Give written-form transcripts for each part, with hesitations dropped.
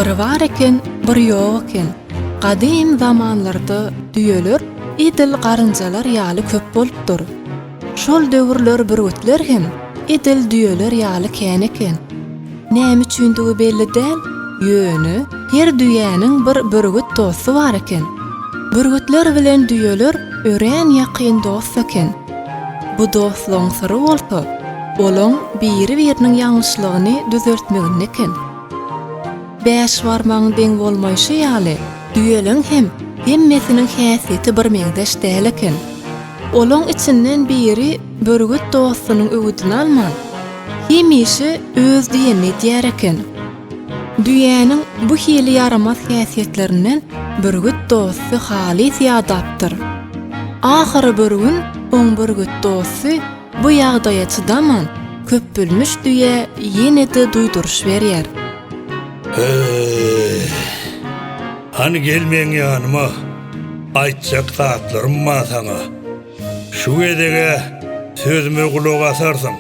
Bir bar eken, bir ýok eken. Gadym zamanlarda düýeler edil garynjalar ýaly köp bolupdyr. Şol döwürler bürgütler hem edil düýeler ýaly kän eken. Näme üçindigi belli däl, ýöne her düýäniň bir bürgüt dosty bar eken. Bürgütler bilen düýeler örän ýakyn dost eken. Bu dostlugyň syry bolsa, olaň biri-biriniň ýalňyşlygyny düzeltmeginde eken. Bäş barmagyň deň bolmaýşy ýaly, düýeleň hem hemmesiniň häsiýeti birmeňzeş däl eken. Olaň içinden biri bürgüt dostunyň öwüdini alman, hemişe öz diýenini edýär eken. Düýäniň bu hili ýaramaz häsiýetlerinden bürgüt dosty halys ýadapdyr. Ahyry bir gün oň bürgüt dosty bu ýagdaýa çydaman, köpbilmiş düýä ýene-de duýduryş berýär. Heý, hany gel meň ýanyma, aýtjak zatlarym bar saňa. Şu gezeg-ä sözüme gulak asarsyň.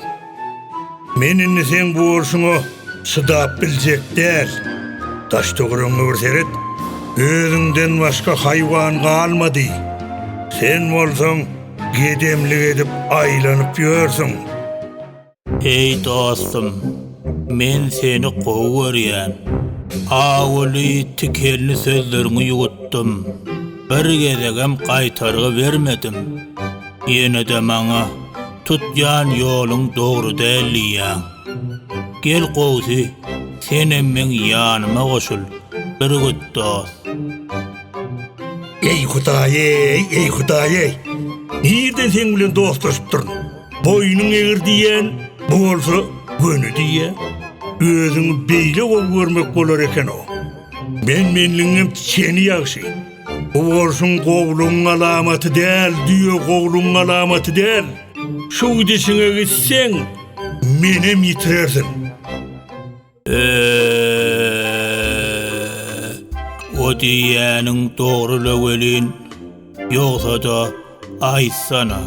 Men indi seň bu bolşuňa çydap biljek däl. Daş-töweregiňe bir seret, özüňden başga haýwan galmady. Sen bolsaň gedemlik edip aýlanyp ýörsüň. Eý dostum, men seni gowy görýän. Awuly, tikenli sözleriňi ýuwutdym. Bir gezegem gaýtargy bermedim. Ýene-de maňa tutýan ýoluň dogry däl diýýäň. Gel gowsy, senem meň ýanyma goşul, Bürgüt dost. Eý Hudaý-eý, eý Hudaý-eý! Nirden seň bilen dostlaşypdyryn? Boýnuň egri diýýän, bu bolsa göni diýýär. Özüňi beýle gowy görmek bolar eken-ow. Men-menligiňem çeni ýagşy. Bu bolşuň gowulygyň alamaty däl, düýe gowulygyň alamaty däl. Şu gidişiňe gitseň, menem ýitirersiň. Eee, o diýýäniň dogry-la welin, ýogsa-da, aýtsana,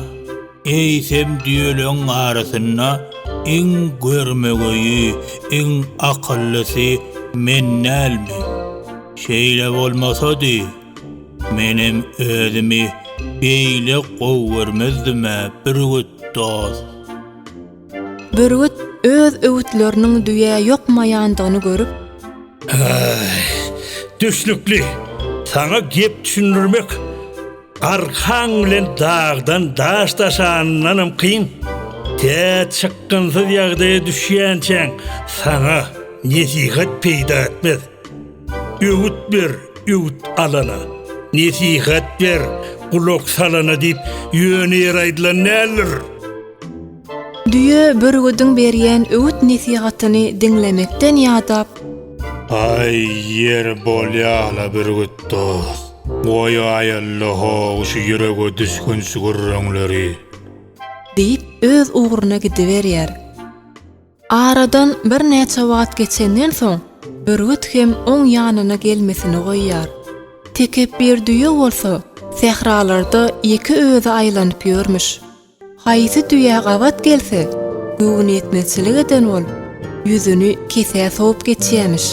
eýsem düýeleň arasynda iň görmegeýi, iň akyllysy men dälmi? Şeýle bolmasady, menem özümi beýle gowy görmezdim-ä, Bürgüt dost. Bürgüt öz öwütleriniň düýä ýokmaýandygyny görüp. Aý, düşnükli. Saňa gep düşündirmek arkaň bilen dagdan daş daşanyndanam kyn. Tä çykgynsyz ýagdaýa düşýänçäň saňa nesihat peýda etmez. Öwüt ber, öwüt alana, nesihat ber, gulak salana diýip ýöne ýere aýdylan däldir. Düýe bürgüdiň berýän öwüt-nesihatyny diňlemekden ýadap. Aý, ýeri bolýa-la, bürgüt dost. Goýaýaly-la how şu ýürege düşgünç gürrüňleri. Diýip, öz ugruna gidiberýär. Aradan birnäçe wagt geçenden soň, bürgüt hem oň ýanyna gelmesini goýýar. Tekepbir düýe bolsa, sähralarda ýeke özi aýlanyp ýörmüş. Haýsy düýä gabat gelse, göwniýetmezçilik eden bolup, ýüzüni kesä sowup geçýämiş.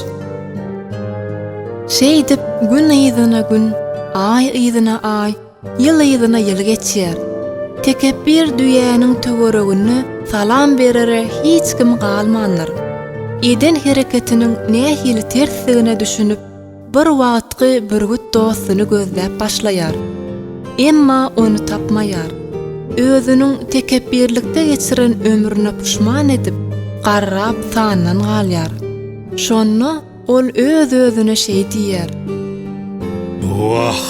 Şeýdip, gün yzyna gün, aý yzyna aý, ýyl yzyna ýyl geçýär. Tekepbir düýäniň töwereginde salam berere hiç kim galmandyr. Eden hereketiniň nähili tersdigine düşünip, Bir wagtky bürgüt dostuny gözläp başlaýar. Emma ony tapmaýar. Özüniň tekepbirlikde geçiren ömrüne puşman edip, garrap sandan galýar. Şonda ol öz-özüne şeý diýýär. Wah,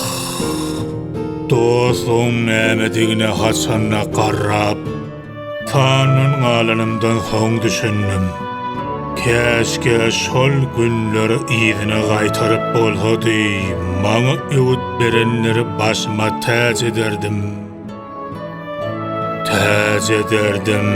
dostlugyň nämedigine haçanda garrap, Sandan galanymdan soň düşündim. Käşgä şol günleri yzyna gaýtaryp bolsady, maňa öwüt berenleri başyma täç ederdim. Täç ederdim.